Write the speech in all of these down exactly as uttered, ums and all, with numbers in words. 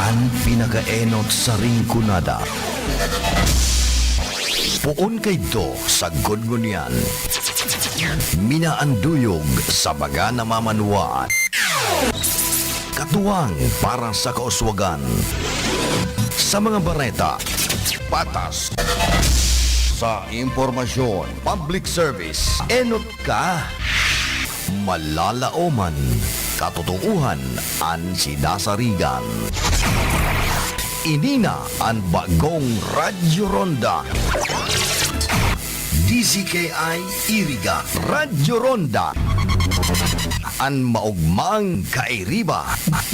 An pinakaenot sa Rinconada. Poon kaidto sagkod ngunyan. Minaanduyog sa mga namamanwaan. Katuwang para sa kauswagan. Sa mga bareta, patas. Sa impormasyon, public service, enot ka. Malalaoman, katotoohan an sinasarigan. Ini na an bagong Radyo Ronda. D Z K I Iriga, Radyo Ronda. An maogmang kairiba,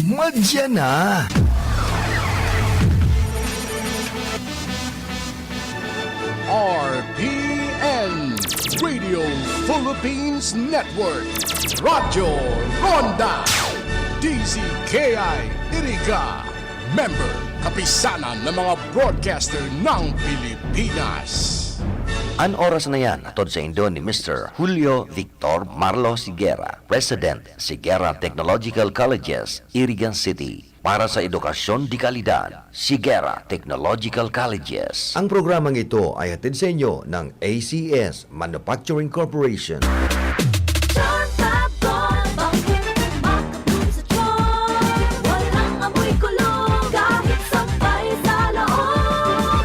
madya na. R P N, Radio Philippines Network, Radyo Ronda, D Z K I Iriga, member, Kapisanan ng mga Broadcaster ng Pilipinas. An oras na yan, hatod saindo ni Mister Julio Victor Marlo Sigera, President, Sigera Technological Colleges, Iriga City. Para sa edukasyon de kalidad, Sigera Technological Colleges. Ang programang ito ay hatid sa inyo ng A C S Manufacturing Corporation. Charm Fab Gold, bangkong makabloom sa charm. Walang amoy kulog, kahit sampay sa loob.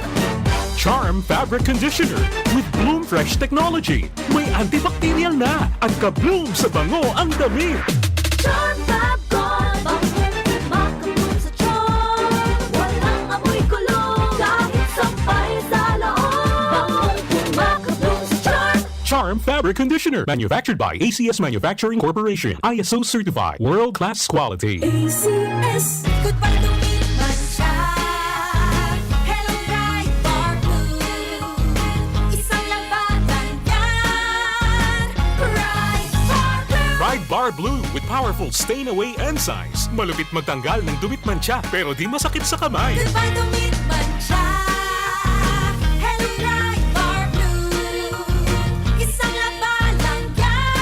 Charm Fabric Conditioner with Bloom Fresh Technology. May antibacterial na at ka-bloom sa bango ang damit. Charm Fab Gold, bangkong makabloom sa charm. Walang amoy kulog, kahit sampay sa loob. Bangkong makabloom sa charm. Charm Fabric Conditioner, manufactured by A C S Manufacturing Corporation, I S O certified, world-class quality. A C S. Goodbye dumi, mantsa. Hello, Pride Bar Blue. Isang labanan yan. Pride Bar Blue. Pride Bar Blue with powerful stain away enzymes. Malupit magtanggal ng dumi at mantsa, pero di masakit sa kamay. Goodbye dumi at mantsa. Hello, Pride Bar Blue. Isang labanan yan.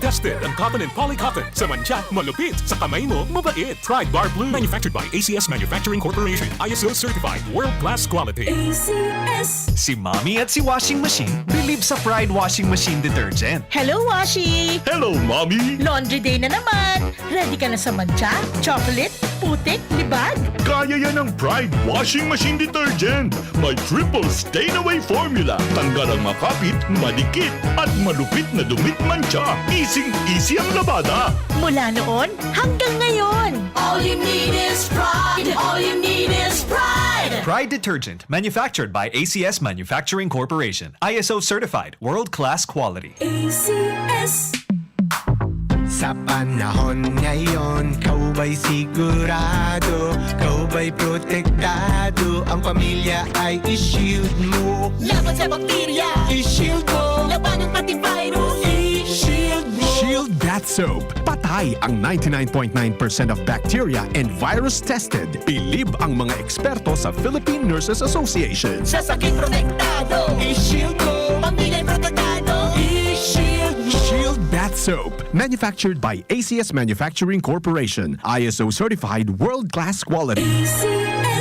Tested ang cotton and poly cotton. Sa mantsa, malupit. Sa kamay mo, mabait. Pride Bar Blue. Manufactured by A C S Manufacturing Corporation. I S O certified. World class quality. A C S. Si Mommy at si Washing Machine bilib sa Pride Washing Machine Detergent. Hello, Washi! Hello, Mommy! Laundry day na naman! Ready ka na sa mantsa, chocolate, putik, libag? Kaya yan ng Pride Washing Machine Detergent! May triple stain away formula. Tanggal ang makapit, madikit, at malupit na dumi't mantsa. Easing-easy ang labada. Mula noon hanggang ngayon. All you need is Pride. All you need is Pride. Pride Detergent, manufactured by A C S Manufacturing Corporation. I S O certified, world-class quality. A C S. Sa panahon ngayon, ikaw ba'y sigurado, ikaw ba'y protektado, ang pamilya ay i-shield mo. Laban sa bakterya, i-shield mo. Laban ng antivirus, i-shield mo. Shield Bath Soap. Patay ang ninety-nine point nine percent of bacteria and virus tested. Bilib ang mga eksperto sa Philippine Nurses Association. Sa sakit protektado, i-shield mo. Pamilya protektado, i-shield mo. Shield Bath Soap. Manufactured by A C S Manufacturing Corporation. I S O certified world-class quality. A C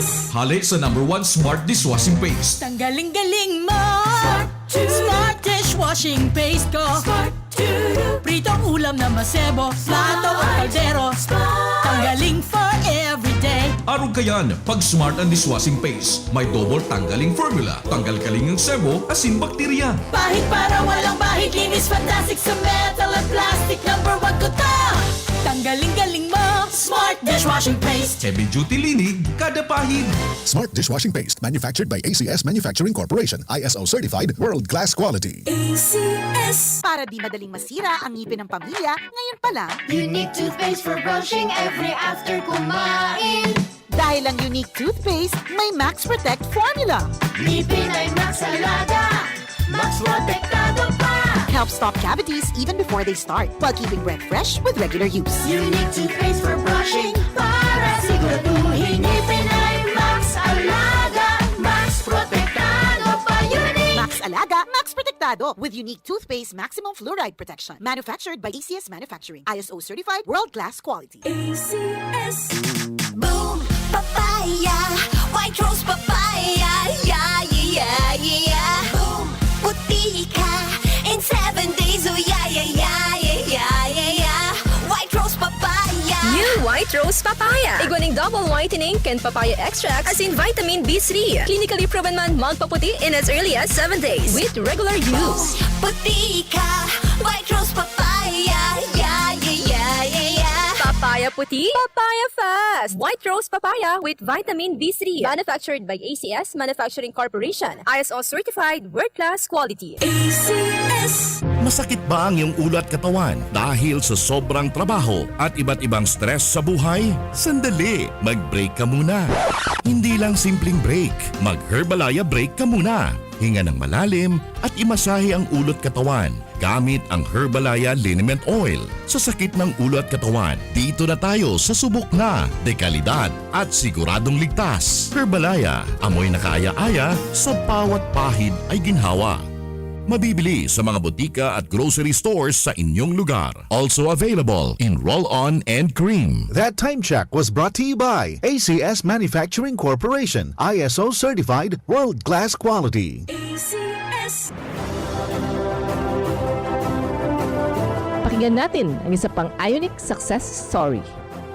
S. Hale sa number one smart dishwashing paste. Tanggaling galing mo. Smart dishwashing paste ko. Smart. Pritong ulam na masebo, plato o kaldero. Tanggaling for everyday. Arog kayan, pag Smart ang dishwashing paste. May double tanggaling formula. Tanggal galing ang sebo, asin bakterya. Pahid para walang bahid, linis fantastic sa metal at plastic. Number one ko to. Tanggaling galing mo, Smart dishwashing paste. Heavy duty linig, kada pahid. Smart dishwashing paste, manufactured by A C S Manufacturing Corporation, I S O certified, world class quality. A C S. Para di madaling masira ang ngipin ng pamilya, ngayon pa lang. Unique toothpaste for brushing every after kumain. Dahil ang Unique toothpaste, may Max Protect formula. Ngipin ay Max Alaga, Max Protektado pa. Help stop cavities even before they start, while keeping breath fresh with regular use. Unique toothpaste for brushing para siguraduhin ngipin ay Max Alaga, Max Protektado pa. Unique. Max Alaga, Max Protektado with Unique Toothpaste Maximum Fluoride Protection. Manufactured by A C S Manufacturing. I S O certified, world-class quality. A C S. Boom! White Rose Papaya. Igwa ning double whitening kan papaya extract asin vitamin B three. Clinically proven man magpaputi in as early as seven days with regular use. Puti ka, White Rose Papaya. Yeah, yeah, yeah, yeah, yeah. Papaya puti, papaya fast. White Rose Papaya with vitamin B three. Manufactured by A C S Manufacturing Corporation. I S O certified, world-class quality. A C S. Masakit ba ang iyong ulo at katawan dahil sa sobrang trabaho at iba't ibang stress sa buhay? Sandali, mag-break ka muna. Hindi lang simpleng break, mag-Herbalaya break ka muna. Hinga ng malalim at imasahe ang ulo at katawan gamit ang Herbalaya Liniment Oil. Sa sakit ng ulo at katawan, dito na tayo sa subok na, dekalidad at siguradong ligtas. Herbalaya, amoy na kaaya-aya, sa bawat pahid ay ginhawa. Mabibili sa mga botika at grocery stores sa inyong lugar. Also available in roll-on and cream. That time check was brought to you by A C S Manufacturing Corporation, I S O certified, world-class quality. A C S. Pakinggan natin ang isa pang Ionic success story.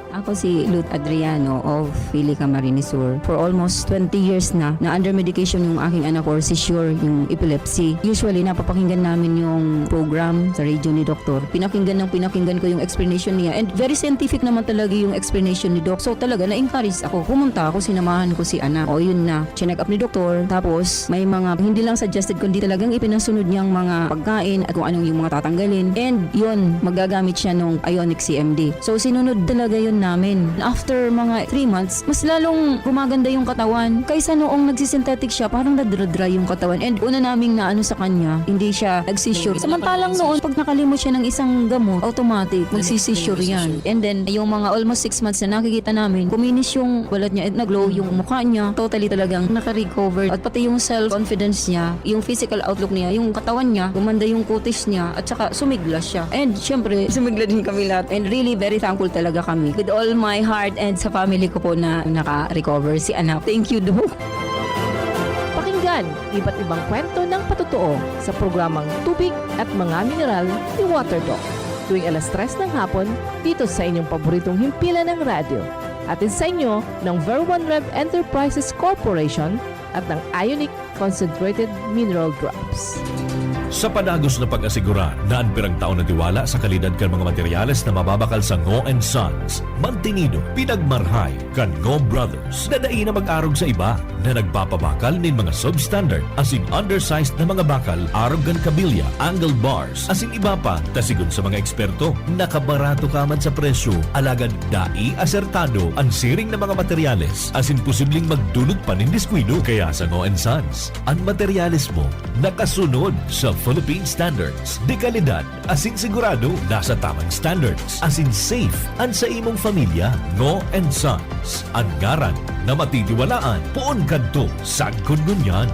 Ako si Ruth Adriano of Philly, Camarines Sur. For almost twenty years na, na under medication yung aking anak or seizure, yung epilepsy. Usually, napapakinggan namin yung program sa radio ni Doktor. Pinakinggan ng pinakinggan ko yung explanation niya. And very scientific naman talaga yung explanation ni Doc. So talaga, na-encourage ako. Pumunta ako, sinamahan ko si anak. O yun na, chinek up ni Doktor. Tapos, may mga hindi lang suggested, kundi talagang ipinasunod niyang mga pagkain at kung anong yung mga tatanggalin. And yun, magagamit siya nung Ionic C M D. So, sinunod talaga yun namin. After mga three months, mas lalong gumaganda yung katawan kaysa noong nagsisynthetic siya, parang nadra-dry yung katawan. And una naming naano sa kanya, hindi siya nagsisure. Samantalang noon, pag nakalimot siya ng isang gamot, automatic, magsisisure yan. And then, yung mga almost six months na nakikita namin, kuminis yung balat niya, nag-glow yung mukha niya, totally talagang nakarecover. At pati yung self-confidence niya, yung physical outlook niya, yung katawan niya, gumanda yung kutis niya, at saka sumigla siya. And syempre, sumigla din kami lahat. And really, very thankful talaga kami. With all my heart and sa family ko po na naka-recover si anak. Thank you, Doc. Pakinggan iba't ibang kwento ng patotoo sa programang Tubig at Mga Mineral ni Water Doc, tuwing alas tres ng hapon, dito sa inyong paboritong himpilan ng radyo. Hatid sa inyo ng Ver One Rev Enterprises Corporation at ng Ionic Concentrated Mineral Drops. Sa padagos na pag-asigurar na an pirang taon na tiwala sa kalidad kan mga materyales na mababakal sa Ngo and Sons, mantinido, pinagmarhay kan Ngo Brothers na dai na mag-arog sa iba na nagpapabakal nin mga substandard asin undersized na mga bakal arog kan kabilya, angle bars, asin iba pa, ta sigon sa mga eksperto, nakabarato ka man sa presyo, alagad dai asertado an siring na mga materyales asin posibleng magdulot pa nin diskuido. Kaya sa Ngo and Sons, an materyales mo nakasunod sa Philippine standards, dekalidad asin sigurado nasa tamang standards asin safe an sa imong pamilya. Ngo and Sons, an ngaran na matitiwalaan poon kadto sagkod ngunyan.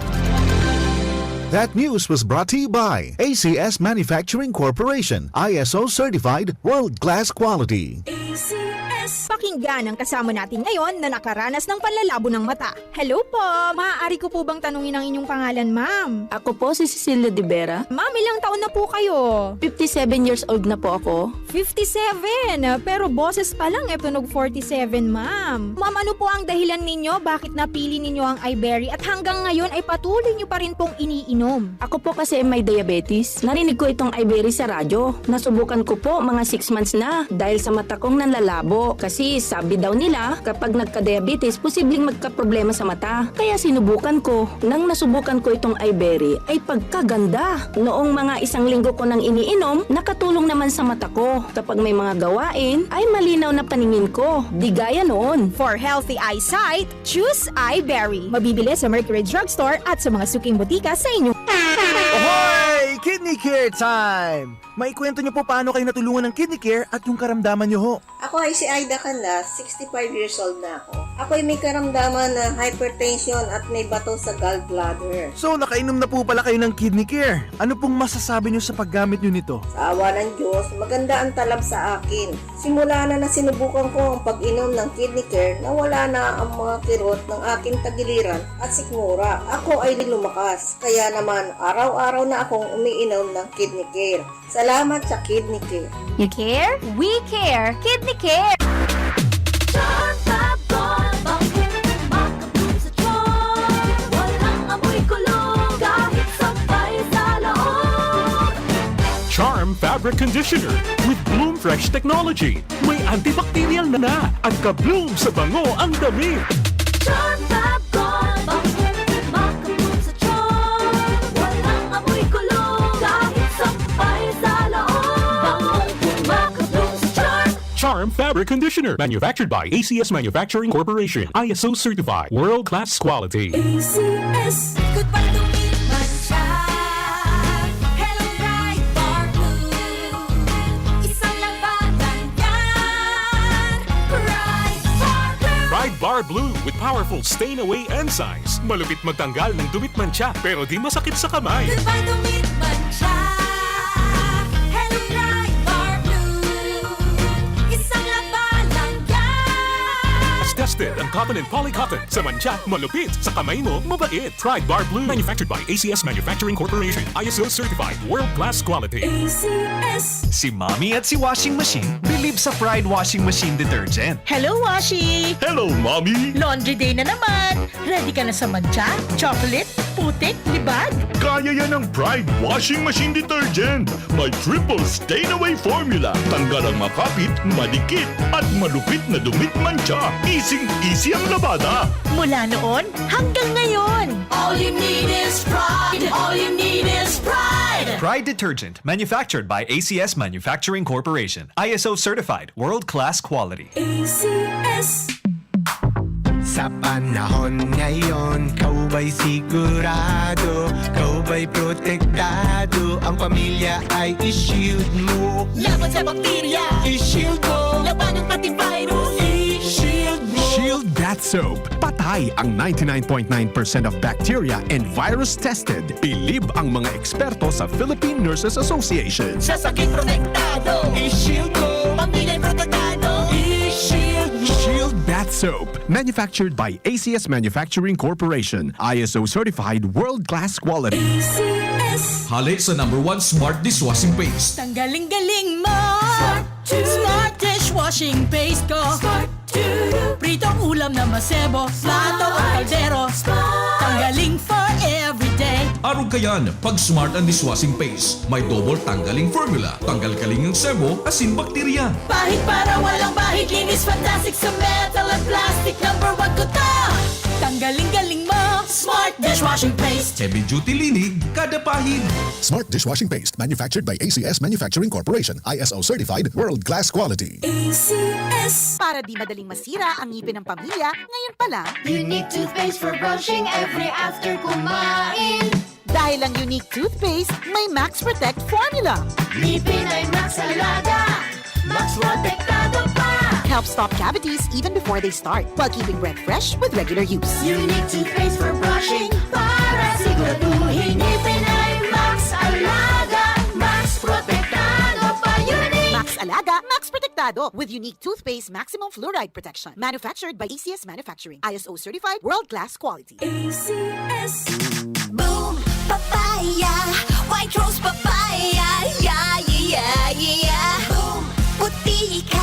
That news was brought to you by A C S Manufacturing Corporation, I S O certified, world-class quality. A C S. Pakinggan ang kasama natin ngayon na nakaranas ng panlalabo ng mata. Hello po! Maaari ko po bang tanungin ang inyong pangalan, ma'am? Ako po si Cecilia de Vera. Ma'am, ilang taon na po kayo? Fifty-seven years old na po ako. Fifty-seven? Pero boses pa lang, eh, tunog forty-seven, ma'am. Ma'am, ano po ang dahilan ninyo? Bakit napili ninyo ang Iberry at hanggang ngayon ay patuloy nyo pa rin pong iniinom? Ako po kasi may diabetes. Narinig ko itong Iberry sa radyo. Nasubukan ko po mga six months na dahil sa mata kong nanlalabo. Kasi sabi daw nila, kapag nagka-diabetes, posibleng magkaproblema sa mata. Kaya sinubukan ko. Nang nasubukan ko itong Iberry, ay pagkaganda! Noong mga isang linggo ko nang iniinom, nakatulong naman sa mata ko. Kapag may mga gawain, ay malinaw na paningin ko. Di gaya noon. For healthy eyesight, choose Iberry. Mabibili sa Mercury Drugstore at sa mga suking botika sa inyong Ahoy! Kidney Care time! Maikwento niyo po paano kayo natulungan ng Kidney Care at yung karamdaman niyo ho. Ako ay si Aida Canlas, sixty-five years old na ako. Ako ay may karamdaman na hypertension at may bato sa gallbladder. So, nakainom na po pala kayo ng Kidney Care. Ano pong masasabi niyo sa paggamit niyo nito? Sa awa ng Diyos, maganda ang talab sa akin. Simula na nasinubukan ko ang pag-inom ng Kidney Care, nawala na ang mga kirot ng aking tagiliran at sikmura. Ako ay lumakas, kaya naman araw-araw na akong umiinom ng Kidney Care. Salamat sa Kidney Care. You care? We care! Kidney Care! Fabric conditioner with Bloom Fresh technology. May antibacterial na, na. Ang ka-bloom sa bango ang damit. Charm Fab Gold, bangong kumakabloom sa charm. Walang amoy kulog, kahit sampay sa loob. Bangong kumakabloom sa charm. Charm Fabric Conditioner, manufactured by A C S Manufacturing Corporation, I S O certified, world-class quality. A C S. Goodbye, dumi, mantsa. Hello, Pride Bar Blue. Isang labanan yan. Pride Bar Blue. Pride Bar Blue with powerful stain away enzymes. Malupit magtanggal ng dumi at mantsa, pero di masakit sa kamay. Goodbye, dumi at mantsa. Hello, Pride Bar Blue. Isang labanan yan. Tested ang cotton and poly cotton. Sa mantsa, malupit. Sa kamay mo, mabait. Pride Bar Blue. Manufactured by A C S Manufacturing Corporation. I S O certified. World class quality. A C S. Si Mommy at si Washing Machine bilib sa Pride Washing Machine Detergent. Hello, Washi! Hello, Mommy! Laundry day na naman! Ready ka na sa mantsa, chocolate, putik, libag? Kaya yan ng Pride Washing Machine Detergent. May triple stain away formula. Tanggal ang makapit, madikit, at malupit na dumit mantsa. Easy-easy ang labada. Mula noon hanggang ngayon. All you need is Pride. All you need is Pride. Pride Detergent, manufactured by A C S Manufacturing Corporation. I S O certified, world-class quality. A C S. Sa panahon ngayon, ikaw ba'y sigurado? Ikaw ba'y protektado? Ang pamilya ay i-shield mo. Laban sa bakterya, i-shield mo. Labanan pati virus, i-shield mo. Shield Bath Soap. Patay ang ninety-nine point nine percent of bacteria and virus tested. Bilib ang mga eksperto sa Philippine Nurses Association. Sa sakit protektado, i-shield mo. Pamilya protektado, i-shield mo. Shield Bath Soap. Manufactured by A C S Manufacturing Corporation. I S O certified world-class quality. A C S. Hale sa number one smart dishwashing paste. Tanggaling-galing mo! Smart to. Smart dishwashing paste ko. Smart to. Pritong ulam na masebo. Smart. Plato o kaldero. Smart. Tanggaling for everyday. Arog kayan, pag Smart ang dishwashing paste. May double tanggaling formula. Tanggal-galing ang sebo, asin bakterya. Pahid para walang bahid. Linis fantastic sa metal at plastic. Number one ko to. Tanggaling-galing mo. Smart dishwashing paste. Heavy duty linig, kada pahid. Smart dishwashing paste. Manufactured by A C S Manufacturing Corporation. I S O certified, world class quality. A C S. Para di madaling masira ang ngipin ng pamilya, ngayon pa lang. Unique toothpaste for brushing every after kumain. Dahil ang Unique Toothpaste may Max Protect Formula. Ngipin ay Max Alaga, Max Protektado pa. Helps stop cavities even before they start, while keeping breath fresh with regular use. Unique Toothpaste for brushing para siguraduhin ngipin ay Max Alaga, Max Protektado pa. Unique. Max Alaga, Max Protektado with Unique Toothpaste Maximum Fluoride Protection. Manufactured by A C S Manufacturing. I S O certified, world class quality. A C S. Boom Papaya, White Rose Papaya, yeah, yeah, yeah, yeah. Boom, puti ka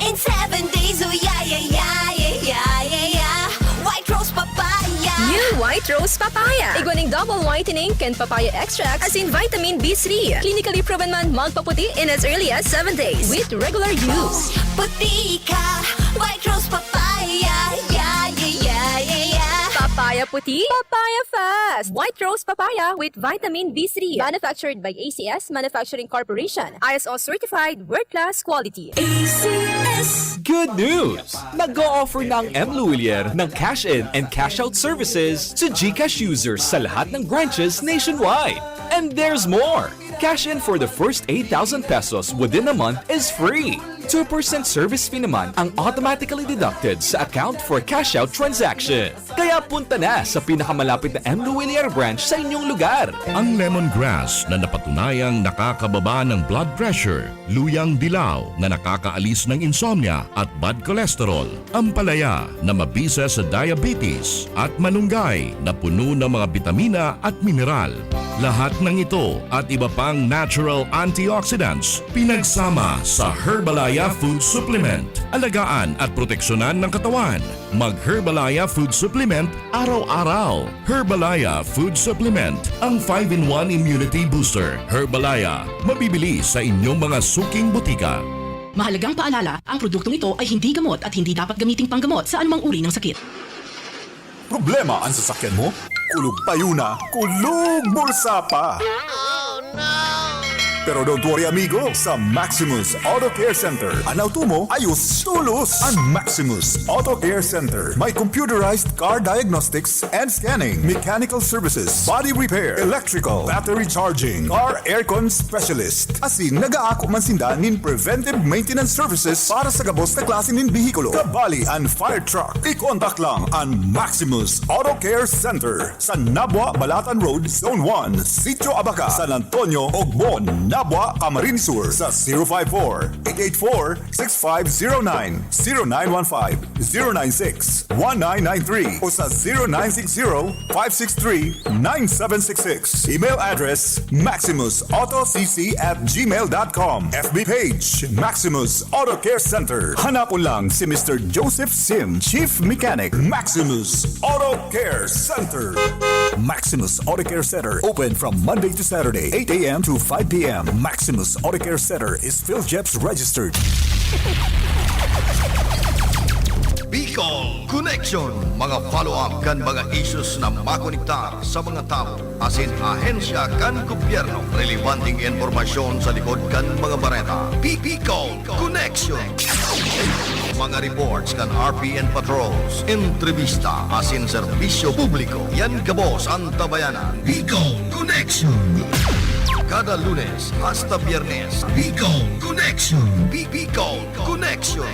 in seven days, oh yeah, yeah, yeah, yeah, yeah, yeah, yeah. White Rose Papaya. New White Rose Papaya. Igwa ning double whitening kan papaya extract asin vitamin B three. Clinically proven man magpaputi in as early as seven days with regular use. Boom, puti ka, White Rose Papaya, yeah, yeah, yeah, yeah, yeah. Papaya puti, papaya fast. White Rose Papaya with vitamin B three. Manufactured by A C S Manufacturing Corporation. I S O certified, world class quality. A C S. Good news! Nag-o-offer na ang M Lhuillier ng cash in and cash out services sa GCash users sa lahat ng branches nationwide. And there's more! Cash in for the first eight thousand pesos within a month is free. Two percent service fee naman ang automatically deducted sa account for cash out transaction. Kaya punta na sa pinakamalapit na M Lhuillier branch sa inyong lugar. Ang lemongrass na napatunayang nakakababa ng blood pressure, luyang dilaw na nakakaalis ng insomnia at bad cholesterol, ampalaya na mabisa sa diabetes, at malunggay na puno ng mga bitamina at mineral. Lahat ng ito at iba pa ang natural antioxidants, pinagsama sa Herbalaya Food Supplement. Alagaan at proteksyonan ng katawan. Mag-Herbalaya Food Supplement araw-araw. Herbalaya Food Supplement, ang five-in-one Immunity Booster. Herbalaya, mabibili sa inyong mga suking butika. Mahalagang paalala, ang produktong ito ay hindi gamot at hindi dapat gamiting panggamot sa anumang uri ng sakit. Problema an sasakyan mo? Kulog payo na, kulog bulsa pa! Pero don't worry amigo, sa Maximus Auto Care Center, an auto mo ayos tolos! An Maximus Auto Care Center may computerized car diagnostics and scanning, mechanical services, body repair, electrical, battery charging, car aircon specialist. Asin nagaako man sinda nin preventive maintenance services para sa gabos na klase nin behikulo, kabali an fire truck. I-contact lang an Maximus Auto Care Center sa Nabua, Balatan Road, Zone one, Sitio Abaca, San Antonio, Ogbon, Nabua, Camarines Sur sa zero five four, eight eight four, six five zero nine, zero nine one five, zero nine six, one nine nine three o sa zero nine six zero, five six three, nine seven six six. Email address, maximus auto c c at gmail dot com. F B page, Maximus Auto Care Center. Hanapon lang si Mister Joseph Sim, Chief Mechanic, Maximus Auto Care Center. Maximus Auto Care Center, open from Monday to Saturday, eight a m to five p m. Maximus Auto Care Center is PhilGEPS registered. Bicol Connection, mga follow-up kan mga issues na makonektar sa mga tawo asin ahensya kan gobyerno. Relebanteng impormasyon sa likod kan mga bareta. Bicol Connection. Mga reports kan R P N patrols, entrevista asin serbisyo publiko. Yan gabos an tabayanan. Bicol Connection. Kada Lunes hasta Biyernes, Bicol Connection. Bi- Bicol Connection.